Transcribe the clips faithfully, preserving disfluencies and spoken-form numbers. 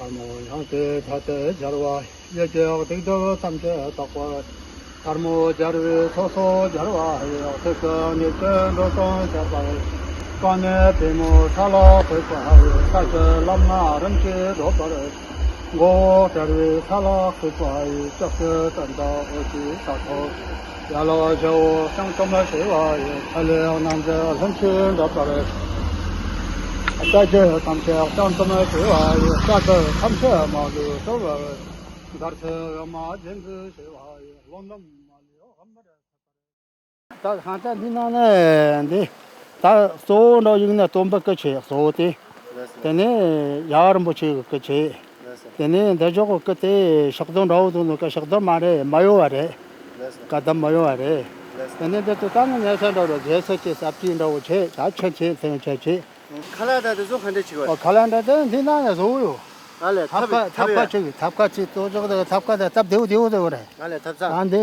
ལྷ་མོ་ཡང་དེ་ཐ་དད་སྦྱར་བ་ཡི། ཡེ་ཤེས་སྡིག་སྒྲིབ་ཐམས་ཅད་དག་པ་ཡི། དར་མོ་སྦྱར་བའི་ཚོགས་སོགས་སྦྱར་བ་ཡི། ཚིགས་སུ་བསྙད་ཅིང་འགྲོ་དོན་བཤད་པ་ཡི། རྐང་གཉིས་པུས་མོ་ས་ལ་བརྐོས་པ་ཡི། ས་གཞི་ལམ་ལྔ་རིམ་གྱིས་བགྲོད་པ་ཡི། མགོ་བོ་དཔྲལ་བའི་ས་ལ་བརྐོས་པ་ཡི། ལྕགས་ཀྱུ་སྤུ་མདའ་འོད་ཀྱི་ས་ཐོབ། ཡ་ལ་བྱ་བོ་སྤྱང་གྲུང་མ་བྱེད་པ་ཡི། ཁ་ལས་སྣང་མཛད་ལྷུན་གྱིས་གྲུབ་པ་ཡི། ས་རྒྱུད་ཐམས་ཅད་སྤྱང་གྲུང་མ་བྱེད་པ་ཡི། ས་རྒྱུད་ཐམས་ཅད་མ་ལུས་གྲུབ་པ་ཡི། འདར་ཚེ་འོ་མ་རྒྱན་དུ་བྱེད་པ་ཡི། ལོ་འདབ་མ་ལུས་འོ་མར། ད་ཧང་ད་འདི་ནང་ནས་འདི་ད་གཙོ་བོ་འདྲ་ཡིག་ནས་སྟོན་པའི་སྐུ་ཆེ་གཙོ་བོ་དེ། ལགས་སོ། དེ་ནས་རྒྱལ་བ་རིན་པོ་ཆེའི་སྐུ་ཆེ། ལགས་སོ། དེ་ནས་འདི་ཕྱོགས་ཀྱི་སྐུ་དེ་ཕྱག་རྡོར་འདྲ་བོ་འདུག་ནོ་ཀ། ཕྱག་རྡོར་མ་རེད། མ་ཡོ་བ་རེད། ལགས་སོ། བཀའ་གདམས་མ་ཡོ་བ་རེད། ལགས་སོ། དེ་ནས་འདི་ཚོ་ད་ནི་ཉལ་ས་འདྲ་བོ་རྒྱལ་སྲིད་ཀྱི་ས་བཅད་འདྲ་བོ་ཆེ། ད་ཆེ་ཆེ་ཐེངས་ཆེ་ཆེ། ཁ་ལག་ད་དེ་ཚོ་ག་འདྲ་བྱེད་པ་རེད། ཨོ་ཁ་ལག་འདྲ་དེ་འདི་ནང་ནས་བཟོ་ཡོད། ཨ་ལས་ཐབ་ཐབ་ཀ་ཐབ་ཐབ་ཀ་ཡ། ཅིག་ཐབ་ཀ་ཅིག་ཏོ་ཅོག་དེ་ཐབ་ཀ་དེ་སྟབས་བདེ་བོ་བདེ་བོ་དེ་བོ་རེད། ཨ་ལས་ཐབ་ཚང་། ཨ་འདི་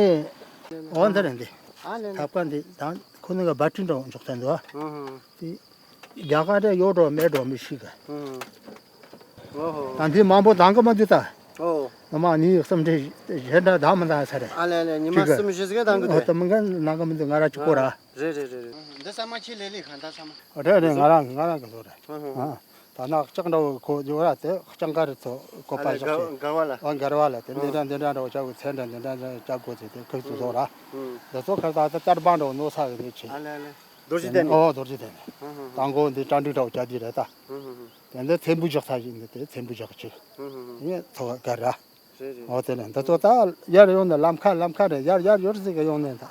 འོ་འདི་རེད་འདི། ཨ་ལས་ལས། ཐབ་ཀ་འདི་ད་ཁོ་ནི་ག་བ་ཏྲི་འདྲ་བོ་འཇོག་ཐལ་འདུག་ཨ། ཧུང་ཧུང་། དེ་རྒྱ་གར་དེ་ཡོད་འགྲོ་མེད་འགྲོ་མི་ཤེས་གི། ཧུང་ཧུང་། ཨོ་ཧོ། ད་འདི་མང་པོ་འདང་གི་མི་འདུག་ད། ཨོ། ངོ་མ་ནི་གསུམ་འདྲེ་གཞན་འདྲ་འདང་མི་འདང་ས་རེད། ཨ་ལས་ལས། ཉི་མ་ཅིག་གི་གསུམ་བཞི་ཟིག་འདང་གི་འདུག་ཨོ་ད་མི་འགན་འདང་གི་མི་འདུག་ང་ར་གཅིག་པོ་ར། རེད་རེད་རེད་རེད། འདི་ས་མ་ཁྱི་ལེ་ལེ་གང་ད་ས་མ། རེད་རེད། ང་རང་ང་རང་གི་བཟོ་རེད། ཧུང་ཧུང་། ཨ། ད་ནག་ལྕགས་འདྲ་བོ་ཁོ་ཡོད་ར། དེ་ལྕགས་མཁར་ཚོ་བཀོད་པ་ཨ་ལས་བཞག་ག་ཚེ། ག་བ་ལ། ཨ་མགར་བ་ལ་དེ། ཨ། འདི་འདྲ་འདི་འདྲ་འདྲ་བོ་བྱ་དགོས། ཚེ་འདྲ་འདི་འདྲ་འདྲ་བྱ་དགོས་ཚེ་དེ་ཁོས་ཚོ་བཟོ་ར། ཧུང་། འདི་ཚོ་ཁར་ད་ལྟ་བསྟར་སྦང་འདྲ་བོ་ནོར་ས་གི་རེད་ཆེ། ཨ་ལས་ལས། རྡོ་རྗེ་གདན་ནས། ཨོ་རྡོ་རྗེ་གདན་ནས། ཧུང་ཧུང་ཧུང་། དང་པོ་འདི་གྲ་སྒྲིག་འདྲ་བོ་བྱ་དུས་རེད་ད། ཧུང་ཧུང་ཧུང་། དེ་འདི་ཚེམ་བུ་བཞག་ས་ཞིག་འདི། དེ་ཚེམ་བུ་བཞག་ཆེ། ཧུང་ཧུང་ཧུང་། ངས་ཚོ་བ་ག་ར། རེད་རེད། འོ་དེ་ནས་འདི་ཚོ་ད་ཡར་ཡོང་ནས་ལམ་ཁ་ལམ་ཁ་རེད། ཡར་ཡར་ཡོར་ཟིག་གི་ཡོང་ནས་ད།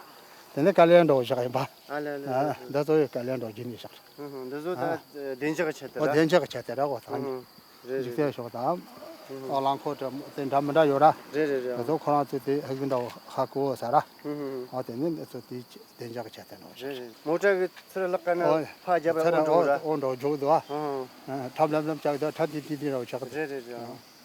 དེ་ནས་དཀའ་ལས་འགྲོ་བཞག་ཡིན་པ། ཨ་ལས་ལས། ཨ་ལས་ལས། འདི་ཚོ་ཡི་དཀའ་ལས་འགྲོ་རྒྱུ་ནས་བཞག་ཧུང་ཧུང་། འདི་ཚོ་ད་ཨ། བདེ་འཇགས་ཆེད་དུ་འོ་ར། བདེ་འཇགས་ཆེད་དུ་ར་གོ་ད། ཧུང་ཧུང་། རེད་འཇིག་རྟེན་ཕྱོགས་དང་། ཧུང་ཧུང་། ཨ་རླངས་འཁོར་དེ་འདྲ་མི་འདྲ་ཡོད་ར། རེད་རེད་རེད། འདི་ཚོ་ཁོ་རང་ཚོ་དེ་ཧ་གི་འདྲ་བོ་ཧ་གོ་ས་ར། ཧུང་ཧུང་ཧུང་། འོ་དེ་ནས་འདི་ཚོ་དེ་བདེ་འཇགས་ཆེད་དུ་འགྲོ་བཞག་རེད་རེད། མོ་ཊ་གི་ཚུར་ལག་ཀ་ན་འོ་ཕ་རྒྱབ་ལ་ཚུར་འོང་འགྲོ་འོ་ར། འོང་འགྲོ་འཇུག་འདུག་ཨ། ཧུང་ཧུང་། ཨ། ཁྲབ་ལམ་ལམ་བྱ་གི་འདུག་ཁྲབ་དེ་དེ་དེ་འདྲ་བོ་ཆགས་འདུག་རེད་རེད་རེད། ཨ།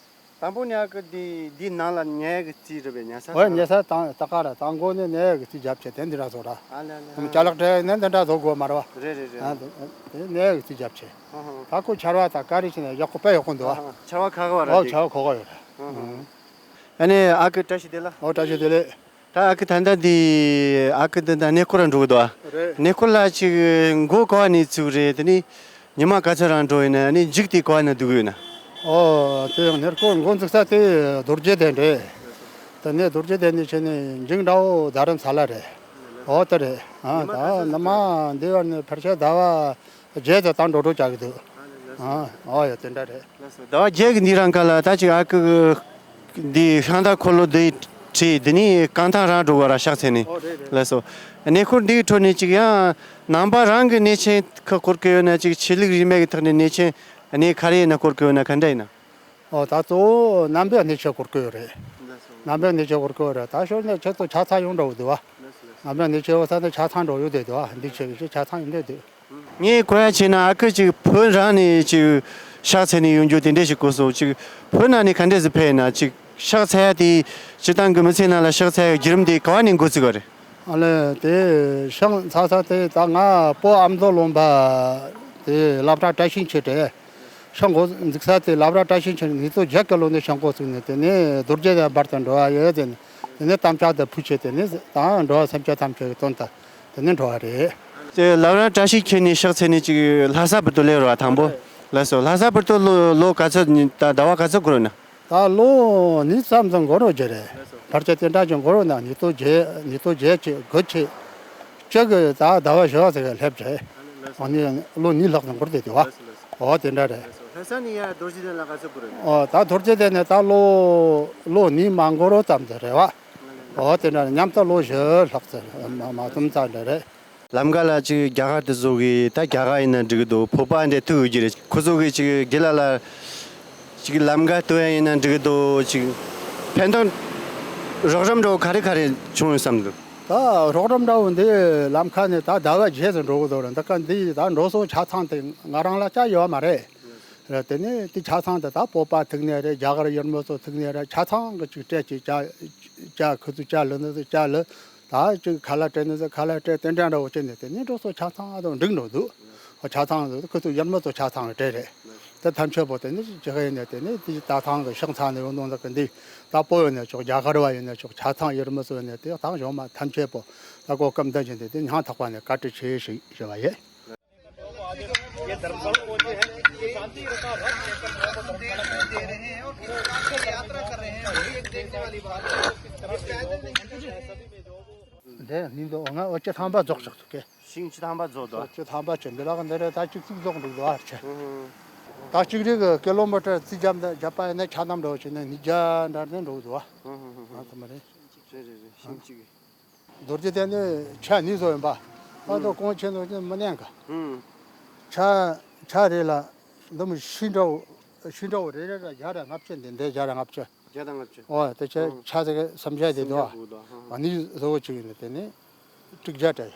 དང་པོ་ཉག་གི་འདི་འདི་ནང་ལ་ཉལ་གི་རྩིས་རེད་པས། ཉལ་ས་ཨོ་ས་ཉལ་ས་དང་ད་ག་ར་དང་མགོ་ནས་ཉལ་གི་རྩིས་རྒྱབ་ཆེ་དེ་འདི་འདྲ་བཟོ་ར། ཨ་ལ་ལ། ཨ་ལ། ཅ་ལག་སྤྲད་ནས་འདི་འདྲ་བཟོ་དགོས་མ་རེད་བ། རེད་རེད་རེད། ཨ་དེ་ཉལ་གི་རྩིས་རྒྱབ་ཆེ། ཨ་ཧ། ད་ཁོ་ཆར་བ་ད་ག་རེ་བྱས་ནས་ཡག་པོ་དཔེ་ཡག་པོ་འདུག་ཨ། ཨ་ཧ། ཆར་བ་ཁ་ཁ་བ་རེད། ཨོ་ཆར་བ་ཁོ་ཁ་ཡོད་རེད། ཨ་ཧ། ཨ་ནི་ཨ་ཁུ་བཀྲ་ཤིས་བདེ་ལེགས། ཨོ་བཀྲ་ཤིས་བདེ་ལེགས། ད་ཨ་ཁུ་ད་ལྟ་འདི་ཨ་ཁུ་འདི་ད་གནས་སྐོར་ལ་འགྲོ་གི་འདུག་ཨ། རེད། གནས་སྐོར་ལ་ཅིག་མགོ་ག་བ་ནས་བཙུགས་རེད། དེ་ནི་ཉི་མ་ག་ཚོད་རང་འགྲོ་ཡིན་ན། ཨ་ནི་མཇུག་དེ་ག་བ་ན་འདུག་ཡོད་ན། ཨོ་དེ་ཡང་གནས་སྐོར་འགོ་འཛུགས་ས་དེ་རྡོ་རྗེ་གདན་རེད། དེ་ནས་རྡོ་རྗེ་གདན་ནས་བྱས་ནས་མཇུག་འདྲ་བོ་རྡ་རམ་ས་ལ་རེད། ཨོ་དེ་རེད། ཨ་ད་ནི་མ་འདི་བར་ནས་ཕལ་ཆེར་ཟླ་བ་བརྒྱད་དུ་ད་འགྲོ་འགྲོ་བྱ་གི་འདུག་ཨ་ཨོ་ཡ་དེ་འདྲ་རེད། ཟླ་བ་བརྒྱད་ཀྱི་འདི་རང་ག་ལ་ད་ཅིག་ཨ་ཁུ་འདི་ཤིང་རྟ་འཁོར་ལོ་འདི་ཁྲིད། འདི་ནི་རྐང་ཐང་རང་འགྲོ་གི་ར་ཕྱག་འཚལ་ནས། ཨོ་རེད་རེད། ལགས་སོ། གནས་སྐོར་འདིའི་ཁྲོད་ནས་ཅིག་ཡང་ནང་པ་རང་གི་གནས་ཆེན་ཁག་སྐོར་གི་ཡོད་ན། ཅིག་ཆོས་ལུགས་རིས་མེད་ཀྱི་ཐོག་ནས་གནས་ཆེན་གནས་ག་རེ་ཡིན་ན་སྐོར་གི་ཡོད་ན་ག་འདྲ་ཡིན་ན། ཨོ་ད་གཙོ་བོ་ནང་པའི་གནས་ཆེན་སྐོར་གི་ཡོད་རེད། ལགས་སོ། ནང་པའི་གནས་ཆེན་སྐོར་གི་ཡོད་རེད། ད་ཞོར་ནས་ཁྱེད་ཚོ་ཆ་ཚང་ཡོང་འགྲོ་འདུག་བ། ལགས་སོ་ལགས་སོ། ནང་པའི་གནས་ཆེན་འོ་ས་ནས་ཆ་ཚང་འགྲོ་ཡོད་དེ་འདུག་བ། འདི་ཆེ་གི་ཆ་ཚང་ཡོང་དེ་འདུག་ངས་གོ་ཡ་བྱས་ན་ཨ་ཁུ་ཅིག་བོད་རང་ནས་ཅིག་ཕྱག་འཚལ་ནས་ཡོང་རྒྱུ་དེ་འདྲ་ཞིག་གོ་སོང་། ཅིག་བོད་ནང་ནས་ག་འདྲས་སུ་ཕེབས་ཡིན་ན། ཅིག་ཕྱག་འཚལ་ཡ་དེ་སྤྱིར་བཏང་གི་མི་ཚེ་ནང་ལ་ཕྱག་འཚལ་ཡ་བརྒྱུད་རིམ་དེ་ག་བ་ནས་འགོ་བཙུགས་པ་རེད། ཨ་ལས་དེ་ཕྱག་འཚལ་ས་དེ་ད་ང་སྤོ་ཨ་མདོ་ལུང་པ་དེ་སློབ་གྲྭ་བཀྲ་ཤིས་འཁྱིལ་ཏེ། ཕྱག་འགོ་འཛུགས་ས་དེ་སློབ་གྲྭ་བཀྲ་ཤིས་འཁྱིལ་ནས་ཉིས་སྟོང་བརྒྱད་ཀྱི་ལོ་ནས་ཕྱག་འགོ་བཙུགས་ནས། དེ་ནས་རྡོ་རྗེ་གདན་བར་དུ་འགྲོ་བ་ཡོད། དེ་ནས་དེ་ནས་གཏམ་ཕྱག་དེ་ཕུལ་ཆེད། དེ་ནས་ད་འགྲོ་བ་སེམས་ཅན་ཐམས་ཅད་ཀྱི་དོན་དུ། དེ་ནས་འགྲོ་བ་རེད། དེ་སློབ་གྲྭ་བཀྲ་ཤིས་འཁྱིལ་ནས་ཕྱག་འཚལ་ནས་ཅིག་ལྷ་ས་བར་དུ་སླེབས་རོགས་དང་པོ། ལགས་སོ། ལྷ་ས་བར་དུ་ལོ་ལོ་ག་ཚོད་ད་ཟླ་བ་ག་ཚོད་འགོར་ན། ད་ལོ་གཉིས་ཙམ་ཙམ་འགོར་རོགས་ཀྱི་རེད། ཕལ་ཆེར་དེ་འདྲ་ཅིག་འགོར་རོགས་ན། ཉིས་སྟོང་བརྒྱད་ཉིས་སྟོང་བརྒྱད་ཅིག་དགུ་ཅིག་གཅིག་གི་ད་ཟླ་བ་བཞི་བ་ཟེར་གི་སླེབས་རེད། ཨ་ནི་ལོ་གཉིས་ལྷག་ཙམ་འགོར་བསྡད་དེ་བ། ཨོ་དེ་འདྲ་རེད། ལྷ་ས་ནས་ཡར་རྡོ་རྗེ་གདན་ལ་ག་ཚོད་འགོར་རེད། ཨོ་ད་རྡོ་རྗེ་གདན་ནས་ད་ལོ་ལོ་གཉིས་མ་འགོར་རོགས་ཙམ་དེ་རེད་བ། ཨོ་དེ་འདྲ་རེད། མཉམ་དུ་ལོ་བཞི་ལྷག་ཙམ་མ་མ་གཏོགས་ཙམ་འདྲ་རེད། ལམ་ཁ་ལ་ཅིག་རྒྱ་གར་དུ་བཟོ་གི། ད་རྒྱ་གར་ཡིན་ན་འགྲིག་གི་འདུག་བོད་པ་འདྲ་ཐུག་ཡོད་ཀྱི་རེད། ཁོ་ཚོ་གིས་ཅིག་རྒན་ལགས་ལ་ཅིག་ལམ་ཁ་སྟོན་ཡ་ཡིན་ན་འགྲིག་གི་འདུག་ཅིག་ཕན་ཐོགས་རོགས་རམ་འདྲ་བོ་ག་རེ་ག་རེ་བྱུང་ཡོད་བསམ་འདུག་ད་རོགས་རམ་འདྲ་བོ་འདི་ལམ་ཁ་ནས་ད་ཟླ་བ་བརྒྱད་ཙམ་འགྲོ་གི་འདུག་ར། འདི་ག་འདི་ད་འགྲོ་སོང་ཆ་ཚང་དེ་ང་རང་ལ་ཅང་ཡོད་མ་རེད། ར་དེ་ནས་དེ་ཆ་ཚང་དེ་ད་བོད་པ་ཐུག་ནས་རེད། རྒྱ་གར་ཡུལ་མི་ཚོ་ཐུག་ནས་རེད། ཆ་ཚང་གི་ཅིག་སྤྲད་ཅིག་ཅ་ཅ་ཁུ་ཚུར་ཅ་ལི་ནི་ཚོ་ཅ་ལི། ད་ཅིག་ཁ་ལག་སྤྲད་ནི་ཚོ་ཁ་ལག་སྤྲད། དེ་འདྲ་འདྲ་བོ་བྱས་ནས་དེ་ནས་འགྲོ་སོང་ཆ་ཚང་ཨ་དང་འགྲིག་འགྲོ་འདུག་ཆ་ཚང་ཁུ་ཚུར་ཡུལ་མི་ཚོ་ཆ་ཚང་སྤྲད་རེད། དེ་ཐམས་ཅད་པོ་དེ་ནི་ཅི་ཧེ་ཡིན་ནས་དེ་ནི་དེ་ད་ཐང་གི་ཤང་ཚང་ནས་ཡོང་ནོ་འདི་གི་འདི་ད་པོ་ཡོད་ནས་ཆོག་རྒྱ་གར་བ་ཡིན་ནས་ཆོག་ཆ་ཚང་ཡུལ་མི་སུ་ཡིན་ནས་དེ་ཐང་གཞུང་མ་ཐམས་ཅད་པོ་ད་གོ་སྐབས་འདི་བཞིན་དེ་དེ་སྙིང་ཐག་པ་ནས་བཀའ་དྲིན་ཆེ་ཞེས་ཞུ་བ་ཡིན། འདི་ནི་འདི་ང་འོ་ཅི་ཐང་པ་རྫོགས་ཆོག་ཐུག་གེ། ཤིང་བཅུ་ཐམ་པ་རྫོགས་འདུག་བཅུ་ཐམ་པ་ཅན་འདི་ལག་འདི་རེད། ད་གཅིག་གཅིག་རྫོགས་འདུག་དོ་ཨ་ཆེ། ད་གཅིག་རེ་གི་ཀི་ལོ་མི་ཊར་རྩིས་རྒྱབ་འདི་རྒྱབ་པ་ཡིན་ན་ཆ་ནམ་འགྲོ་བྱས་ནས་ཉིས་བརྒྱ་འདྲ་འདི་འགྲོ་འདུག་ཨ། ཨ་ཚང་མ་རེད། རེད་རེད་རེད། ཤིང་གཅིག་གི། རྡོ་རྗེ་གདན་ནི་ཆ་གཉིས་བཟོ་ཡིན་པ། ཨ་ཏོ་གོང་ཆེན་ནོ་ཅན་མི་ཉན་ག། ཆ་ཆ་རེ་ལ་འདི་མི་ཤིང་འདྲ་བོ་ཤིང་འདྲ་བོ་རེ་རེ་ལ་བརྒྱ་ར་ལྔ་བཅུ་འདི་འདི་བརྒྱ་ར་ལྔ་བཅུ། བརྒྱ་དང་ལྔ་བཅུ། ཨོ་དེ་ཆ་ཨང་། ཆ་ཟེར་གི་སུམ་བརྒྱ་དེ་འདུག་སུམ་བརྒྱ་དགུ་འདུག་ཨང་། ཨ་ནི་བཟོ་བོ་གཅིག་ཡིན་ནི་དེ་ནི་དྲུག་བརྒྱ་སྤྲད་ཡོད།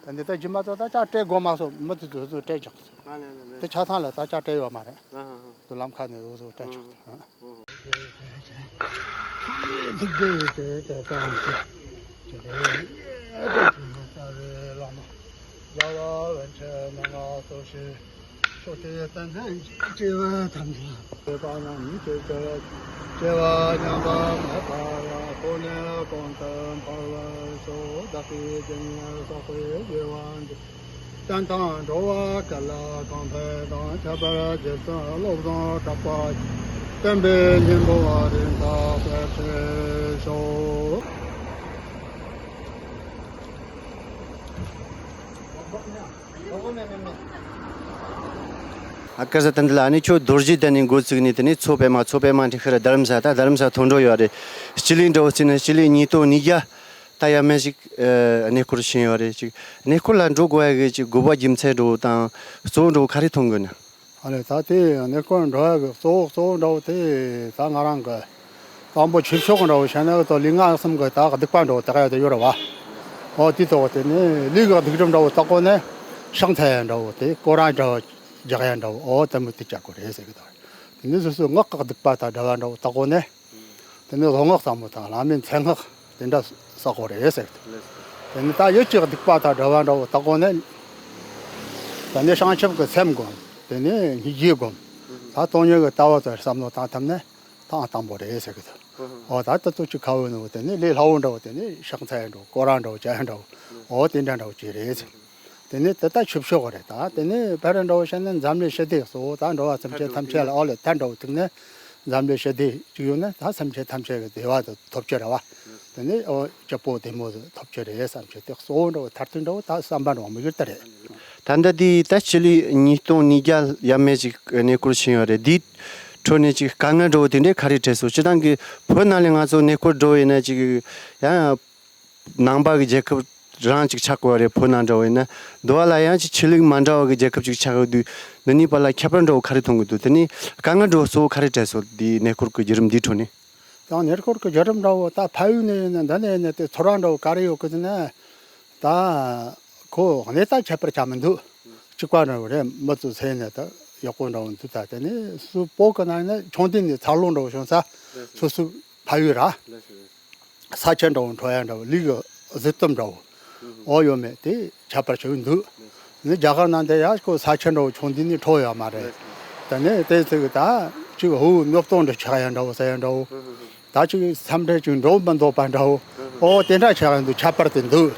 ཨང་། དེ་ནི་ད་རྗེས་མ་ཚོ་ད་ཅག་སྤྲད་དགོས་མ་སོང་མི་དེ་ཚོ་ཚོ་སྤྲད་ཆོག་གི་སོང་། ཨ་ལེ་ལེ་ལེ། དེ་ཆ་ཚང་ལ་ད་ཅག་སྤྲད་ཡོད་མ་རེད། ཨ་ཧ་ཧ། དུ་ལམ་ཁ་ནས་བཟོ་བོ་སྤྲད་ཆོག་གི་སོང་། ཨ་ཧ། ཐུགས་རྗེ་ཆེ་དེ་ལྟ་བུ་ཞིག་ཅི་ལས་ཡེ་ཏོ་ཅི་ནི་རྩ་བའི་བླ་མ། ལ་ལ་བན་ཆེ་མན་ངག་གཙོ་ཞིག་ཕྱོགས་བཅུའི་བསྟན་འཛིན་གྱི་སྐྱེ་བོ་ཐམས་ཅད་བདེ་བ་ཉམས་སུ་སྐྱེ་བའི་སྐྱེ་བ་ཉམས་པ་མེད་པ་ལ་གོ་གནས་གོང་དུ་འཕེལ་བར་ཤོག་བདག་གིས་ཇི་སྙེད་བསགས་པའི་དགེ་བ་འདི་བསྟན་དང་འགྲོ་བ་གལ་གང་ཕན་དང་ཁྱད་པར་རྗེ་བཙུན་བློ་བཟང་གྲགས་པ་བསྟན་པའི་སྙིང་པོ་རིམ་གྲོ་སྤེལ་ཕྱིར་ཤོག་ཨ་ཀ་ས་ཏན་ཏ་ལ་ཨ་ནི་ཁྱོད་རྡོ་རྗེ་གདན་ནས་འགོ་བཙུགས་ནས་དེ་ནས་མཚོ་པད་མ། མཚོ་པད་མ་འདི་ཁར་རྡ་རམ་ས། ད་རྡ་རམ་ས་མཐོང་གྲོལ་ཡོད་རེད། སྤྱི་ལེ་འདྲ་བོ་བརྩིས་ན་སྤྱི་ལེ་ཉིས་སྟོང་ཉིས་བརྒྱ་ད་ཡར་མར་ཞིག་ཨ་གནས་སྐོར་ཕྱིན་ཡོད་རེད། ཅིག་གནས་སྐོར་ལ་འགྲོ་དགོས་ཡ་གི་ཅིག་དགོས་པ་རྒྱུ་མཚན་འདྲ་བོ་དང་གཙོ་བོ་འདྲ་བོ་ག་རེ་མཐོང་གི་ན། ཨ་ལེ་ད་དེ་གནས་སྐོར་འགྲོ་ཡ་གི་གཙོ་བོ་གཙོ་བོ་འདྲ་བོ་དེ་ད་ང་རང་གི་དང་པོ་ཆོས་ཕྱོགས་ཀྱི་འདྲ་བོ་བཤད་ན་ད་ལུས་ངག་ཡིད་གསུམ་གི་ད་སྡིག་པ་འདྲ་བོ་དག་ཡ་དེ་ཡོད་རེད་བ། ཨོ་དེ་ཐོག་དེ་ནས་ལུས་ཀྱི་སྡིག་སྒྲིབ་འདྲ་བོ་དག་དགོས་ནས་ཕྱག་འཚལ་ཡ་འདྲ་བོ་དེ་སྐོར་ར་འདྲ་བོ་རྒྱག་ཡ་འདྲ་བོ་ཨོ་དེ་མོ་དེ་བྱ་དགོས་རེད་ཟེར་གི་ད། དེ་ནས་སོ་སོའི་ངག་གི་སྡིག་པ་དང་བྲལ་བ་འདྲ་བོ་དག་དགོས་ནས། དེ་ནས་བློ་སྔགས་ཟབ་མོ་དང་བླ་མའི་མཚན་སྔགས་དེ་འདྲ་བསགས་དགོས་རེད་ཟེར། དེ་ནས་ད་ཡིད་ཀྱི་སྡིག་པ་དང་བྲལ་བ་འདྲ་བོ་དག་དགོས་ནས། དེ་ནས་བྱང་ཆུབ་ཀྱི་སེམས་སྒོམ། དེ་ནས་སྙིང་རྗེ་སྒོམ། ད་སྟོང་ཉིད་ཀྱི་ལྟ་བ་དེ་བསམ་བློ་བཏང་ཐུབ་ན་ད་ཨང་དང་པོ་རེད་ཟེར་གི་འདུག་ཨོ་ད་ད་ལྟ་ཅིག་ཁ་བོ་ནོ་དེ་ནས་ལས་སླ་བོ་འདྲ་བོ་དེ་ནས་ཕྱག་འཚལ་འདྲ་བོ་སྐོར་ར་འདྲ་བོ་བྱ་འདྲ་བོ། ཨོ་དེ་འདྲ་འདྲ་བོ་ཅིག་རེད་ཟེར། དེ་ནས་དེ་ལྟར་ཆོས་ཕྱོགས་རེད། ད་དེ་ནས་ཕར་འགྲོ་བཤད་ན་འཛམ་གླིང་ཞི་བདེ་གཙོ་བོ་ད་འགྲོ་བ་སེམས་ཅན་ཐམས་ཅད་ལ་ཨོ་ལེ་ཐར་འགྲོ་བའི་ཐུག་ནས་འཛམ་གླིང་ཞི་བདེ་གཅིག་ཡོད་ན་ད་སེམས་ཅན་ཐམས་ཅད་ཀྱི་བདེ་བ་དེ་ཐོབ་ཀྱི་རེད་བ། དེ་ནས་ཨོ་སྐྱིད་པོ་བདེ་མོ་དེ་ཐོབ་ཀྱི་རེད་བསམ་གྱི་དེ་གཙོ་བོ་འགྲོ་བའི་མཐར་ཐུག་འགྲོ་བ་ད་བསམ་པ་འགྲོ་བ་མི་འགྱུར་ད་རེད། ད་ལྟ་དེ་ད་སྤྱི་ལོ་ཉིས་སྟོང་ཉིས་བརྒྱ་ཡར་མར་ཅིག་གནས་སྐོར་ཕྱིན་ཡོད་རེད། དེའི་ཁྲོད་ནས་ཅིག་དཀའ་ངལ་འགྲོ་བ་དེ་འདྲའི་ག་རེ་འཕྲད་སོང་། སྤྱིར་བཏང་གི་བོད་ནང་ལ་ང་ཚོ་གནས་སྐོར་འགྲོ་ཡིན་ན་ཅིག་ཡང་། ནང་པ་གི་རྒྱལ་ཁབ་རང་ཅིག་ཆགས་དགོས་པ་རེད། བོད་ནང་འདྲ་བོ་ཡིན་ན། འདི་བ་ལ་ཡང་ཅིག་ཆོས་ལུགས་མ་འདྲ་བ་གི་རྒྱལ་ཁབ་ཅིག་ཆགས་ཡོད་དུས་འདི་གཉིས་བར་ལ་ཁྱད་པར་འདྲ་བོ་ག་རེ་མཐོང་གི་འདུག་དེ་ནས་དཀའ་ངལ་འདྲ་བོ་གཙོ་བོ་ག་རེ་འཕྲད་སོང་། འདི་གནས་སྐོར་གི་བརྒྱུད་རིམ་འདིའི་ཁྲོད་ནས། ཡང་གནས་སྐོར་གི་བརྒྱུད་རིམ་འདྲ་བོ་ད་ཕ་ཡུལ་ནས་ཡིན་ན་འདི་ནས་ཡིན་ན་དེ་ཚོར་བ་འདྲ་བོ་ག་རེ་ཡོད་གི་ཟེར་ན། ད་ཁོ་གནས་སྟངས་ཁྱད་པར་ཆགས་མི་འདུག་གཅིག་པ་འདྲ་བོ་རེད། མི་ཚོ་ཚེ་ནས་ད་ཡག་པོ་འདྲ་བོ་འདུག་ད་དེ་ནས་སུ་བོད་གི་ནང་ན་ཆུང་དུས་ནས་འཚར་ལོངས་འདྲ་བོ་བྱུང་ས་སོ་སོའི་ཕ་ཡུལ་ར། ས་ཆ་འདྲ་བོ་འཕྲོ་ཡ་འདྲ་བོ་ལུས་ཀྱི་གཟི་གཏུམ་འདྲ་བོ། ཨོ་ཡོད་མེད་དེ་ཁྱད་པར་ཆེ་བོ་འདུག་ནི་རྒྱ་གར་ནང་དེ་ཡ་ཁོ་ས་ཆ་འདྲ་བོ་ཆུང་དུས་ནས་འཕྲོ་ཡོད་མ་རེད། དེ་ནས་དེ་ཚིག་ད་ཅིག་ཧུ་གནོད་སྟོན་འདྲ་ཆགས་ཡ་འདྲ་བོ་ཟེར་ཡ་འདྲ་བོ། ད་ཅིག་སེམས་ཁྲལ་ཅིག་འགྲོ་མི་འདོད་པ་འདྲ་བོ། ཨོ་དེ་འདྲ་ཆགས་ཡ་འདུག་ཁྱད་པར་དེ་འདུག་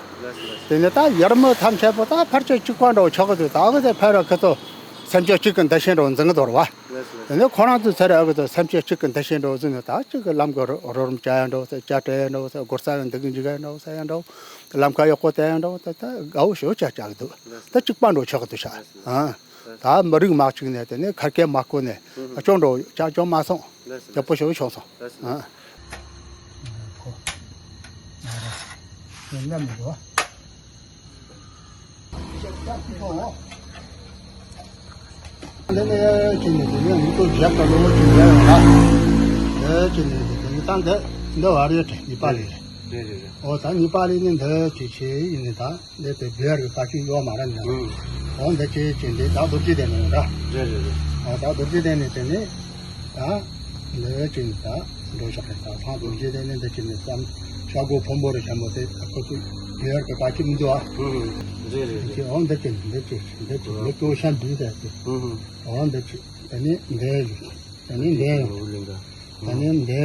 དེ་ནས་ད་ཡར་མི་ཐམས་ཅད་པོ་ད་ཕལ་ཆེར་གཅིག་པ་འདྲ་བོ་ཆགས་གི་འདུག་ད་གི་དེ་ཕལ་ར་ཁི་ཚོ་སེམས་ཅན་གཅིག་གི་འདུ་ཤེས་འདྲ་བོ་འཛིན་གི་འདུག་ར་བ། དེ་ནས་ཁོ་རང་ཚོའི་ཚེ་རིང་ཨ་གི་ཚོ་སེམས་ཅན་གཅིག་གི་འདུ་ཤེས་འདྲ་བོ་ཟིན་ནས་ད་གཅིག་གི་ལམ་གི་རོ་རོ་རམ་བྱ་ཡ་འདྲ་བོ་ཟེར། སྐྱ་བྲལ་ཡ་འདྲ་བོ་ཟེར། སྒོ་རྩ་གི་འདུག་གི་འཇུག་ཡ་འདྲ་བོ་ཟེར་ཡ་འདྲ་བོ། ལམ་ཁ་ཡག་པོ་བསྟན་ཡ་འདྲ་བོ་ད་ད་དགའ་བོ་ཞེ་བོ་ཅག་ཅག་གི་འདུག་ད་གཅིག་པ་འདྲ་བོ་ཆགས་གི་འདུག་ཤག་ཨ་ད་མི་རིགས་མ་གཅིག་ནས་དེ་ནས་ཁ་སྐད་མ་གོ་ནས་ཨ་ཅོ་འདྲ་བོ་ཅག་ཅོ་མ་སོང་། ཡག་པོ་ཞེ་བོ་བྱུང་སོང་། ཨ་ཁོ་ང་རང་ཉན་ན་མི་འདུག་འདི་ནས་ཅི་ནས་དེ་ནས་མི་ཚོ་བཞག་པ་ལོ་ཅི་ཡ་ཡོང་ལ། འདི་ཅི་ནས་དེ་ནས་ད་འདི་འདི་བར་ཡོད་དྲན་ནི་པ་ལི་རེད། རེད་རེད་རེད། ཨོ་ད་ནི་པ་ལི་ནི་འདི་ཅི་ཆེ་ཡིན་ནི་ད་འདི་དེ་བེར་གི་ཀ་ཅི་ཡོད་མ་རེད་ནི། ཨོ་འདི་ཅི་ཅི་འདི་ད་རྡོ་རྗེ་གདན་ནས་ཡོང་ར། རེད་རེད་རེད། ཨོ་ད་རྡོ་རྗེ་གདན་ནས་དེ་ནས་ད་འདི་ཅི་ནས་ད་འགྲོ་ཤག་རེད། ད་ཐང་རྡོ་རྗེ་གདན་ནས་འདི་ཅི་ནས་བསམ་ཤ་སྒོ་ཕུང་པོ་རེ་ཆེན་མོ་དེ་ཁོ་ཚོ་བེར་གི་ཀ་ཅི་མི་འདུག་ཨ། རེད་རེད་རེད། ཨོ་འདི་ཅི་འདི་ཅི་འདི་ཅི་འདི་ཀོ་ཤ་འདུས་ཟེར་ཏེ། ཨོ་འདི་ཅི། ད་ནི་འདི་ཡོང་། ད་ནི་འདི་ཡོང་། ད་ནི་འདི་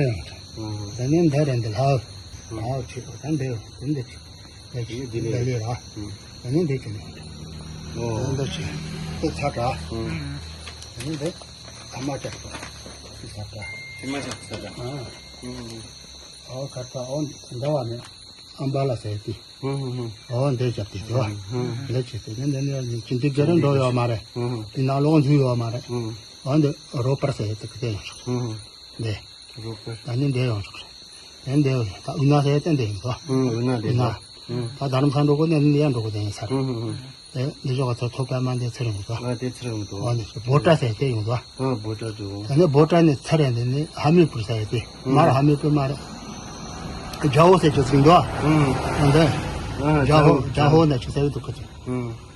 ཡོང་། ད་ནི་འདི་རེད། འདི་ལྷག་ལྷག་ཆེ་ད་འདི་ཡོང་། ད་འདི་ཆེ། ད་ཆེ། འདི་ལས་ར། ད་ནི་འདི་ཆེ། ད་ནི་འདི་ཆེ། འདི་ཚ་དྲགས། ད་ནི་འདི་ཐ་མ་ཆགས། འདི་ཚ་དྲགས། ཐ་མ་ཆགས་ཚ་དྲགས། ཨོ་ཁ་ཏ་ཨོ་འདི་བ་ནི་ཨམ་བ་ལ་ཟེར་ཏེ། ཨོ་འདི་བྱས་ཏེ་དོ། འདི་བྱས་ཏེ་ནི་འདི་ནི་ཅི་འདི་རྒྱ་ར་འགྲོ་ཡོད་མ་རེད། འདི་ནང་ལོགས་འཛུལ་ཡོད་མ་རེད། ཨོ་འདི་རོ་པར་ཟེར་ཏེ་ཁ་ཏ་ཡོང་ཆོག་འདི། རོ་པར། ད་ནི་འདི་ཡོང་ཆོག་རེད། ད་འདི་ཡོང་ད་ཨུ་ན་ཟེར་ཏེ་འདི་ཡིན་དོ། ཨུ་ན་འདི་ཨུ་ན། ད་རྡ་རམ་ས་འགྲོ་དགོས་ནི་འདི་ཡང་འགྲོ་དགོས་དེ་ཡིན་ས་རེད། ཨེ་འདི་ཞོག་ག་ཚོ་ཐོ་པད་མ་འདི་ཚེ་རིང་དུ། ཨ་དེ་ཚེ་རིང་དུ། ཨོ་འདི་བོ་ཏྲ་ཟེར་དེ་ཡོང་དུ། ཨ་བོ་ཏྲ་དུ། ད་ནི་བོ་ཏྲ་ནི་ཚེ་རིང་འདི་ནི་ཧ་མི་པུར་ཟེར་དེ་མར་ཧ་མི་པུར་མར་རྒྱ་ཧོ་ཟེར་ཅིག་ཟིན་དུ། ཨ་འདི་རྒྱ་ཧོ་རྒྱ་ཧོ་འདི་ཅིག་ཟེར་དུ་ཁ་ཅིག་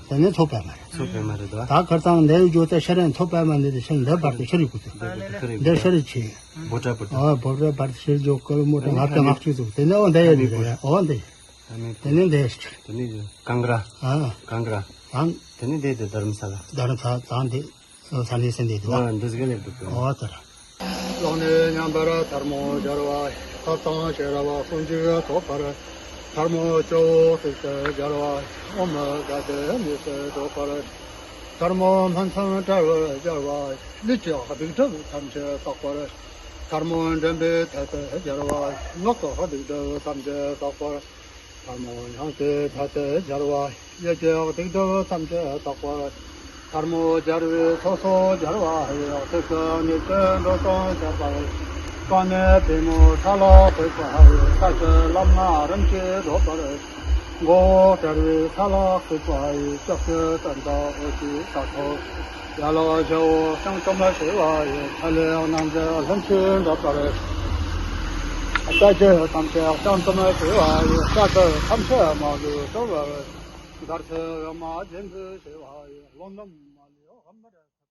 ད་ནི་ཐོ་པད་མ་རེད། ཐོ་པད་མ་རེད་དུ། ད་ཁར་ཚང་འདི་ཡོད་རྒྱུ་ད་ཤ་རིང་ཐོ་པད་མ་འདི་དེ་ཤ་འདི་བར་དུ་ཤ་རིག་གུ་དུ། འདི་ཤ་རིག་ཆེ། བོ་ཏྲ་བོ་ཏྲ། ཨ་བོ་ཏྲ་བར་དུ་ཤ་རིག་ཇོ་ཀལ་མོ་ཏྲ་ལབ་ཏེ་ངག་ཆུ་དུ་དེ་ནི་ཨོ་འདི་ཡོད་ནི་རེད། ཨོ་འདི། ཨ་ནི་དེ་ནི་འདི་ཞིག་དེ་ནི་གངས་ར། ཨ། གངས་ར། ཨང་། དེ་ནི་འདི་དེ་དྷ་རམ་ས་ལ། དྷ་རམ་ས་ལ་དང་དེ་ས་གནས་སེ་འདི་དུ། ཨ་འདི་ཟིག་ལེབ་འདུག་ཨོ་ད་ར། ལག་ནས་མཉམ་པར་ཐལ་མོ་སྦྱར་བ་ཡི། ཐབས་དང་ཤེས་རབ་ཟུང་འཇུག་ཐོབ་པར། ཐལ་མོ་སྐྱོ་བོ་གཙིགས་སུ་སྦྱར་བ་ཡི། ཨོཾ་དགའ་བདེ་གཉིས་སུ་འགྲོགས་པར། ཐལ་མོ་སྨིན་མཚམས་དཔྲལ་བར་སྦྱར་བ་ཡི། ལུས་ཀྱི་སྡིག་སྒྲིབ་ཐམས་ཅད་དག་པར། ཐལ་མོ་མགྲིན་པའི་ཐད་དུ་སྦྱར་བ་ཡི། ངག་གི་སྡིག་སྒྲིབ་ཐམས་ཅད་དག་པར། ཐལ་མོ་སྙིང་གི་ཐད་དུ་སྦྱར་བ་ཡི། ཡིད་ཀྱི་སྡིག་སྒྲིབ་ཐམས་ཅད་དག་པར། ཐལ་མོ་སྦྱར་བའི་ཚོགས་སུ་སྦྱར་བ་ཡི། ཚིགས་སུ་བརྙས་བཅོས་འགྲོ་དོན་བྱེད་པར། རྐང་གཉིས་པུས་མོ་ས་ལ་གཏུགས་པ་ཡི། ས་བཅུ་ལམ་ལྔ་རིམ་གྱིས་བགྲོད་པར། མགོ་བོ་དཔྲལ་བའི་ས་ལ་གཏུགས་པ་ཡི། ལྕགས་ཀྱུ་སྤུན་ཟླ་འོད་ཀྱི་ས་ཐོབ། ཡ་ལ་བྱ་བོ་བྱང་ཙམ་བྱེ་བ་ཡི། ཚ་ལས་རྣམ་འབྱེད་ལྷུན་གྱིས་འགྲུབ་པར། ས་བཅུ་ཐམས་ཅད་བྱང་ཙམ་བྱེ་བ་ཡི། ས་བཅུ་ཐམས་ཅད་མ་ལུས་གྲོལ་བར། འདར་ཚེ་འོད་མ་རྒྱན་གྱི་བྱེ་བ་ཡི། རླུང་རྣམས་མ་ལུས་འོད་འབར།